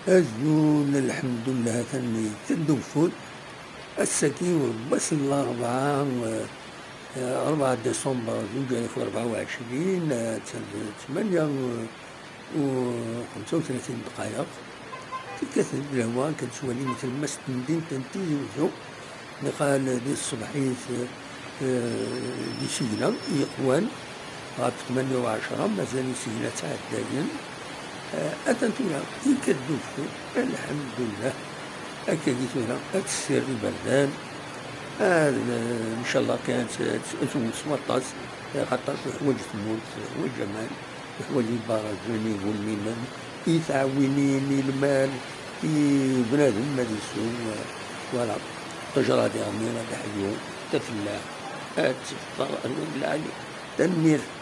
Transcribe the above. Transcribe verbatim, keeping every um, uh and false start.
Azul, lḥemdullah, atan yekka-d ugeffur. Ass-agi, wass n larebɛa, eh, rebɛa décembre zuǧ alaf u rebɛa u ɛecrin, eh, d tmanya, eh, u xemsa u tlatin dqayeq. Tekkat-d lehwa, akken tettwalim, tlemmast n temdint n Tizi Wezzu. Niqal di tṣebḥit, eh, d isigla yeqwan, ɣef tmanya u ɛecra, mazal isigla ttɛeddayen. Eh, atan tura, yekka-d ugeffur, lḥemdullah. Akkagi tura, ad tessired iberdan. Ad, eh, ncallah kan, ad, ad tewwet s waṭas, eh, xaṭer teḥwaǧ tmurt, teḥwaǧ aman, teḥwaǧ ibarrajen, igummimen, i tɛawinin, i lmal, i bnadem ad isew, eh, voilà. Ṭṭejra diɣen ad iḥyu, tafellaḥt, ad teffer ar wad lɛali. Tanemmirt.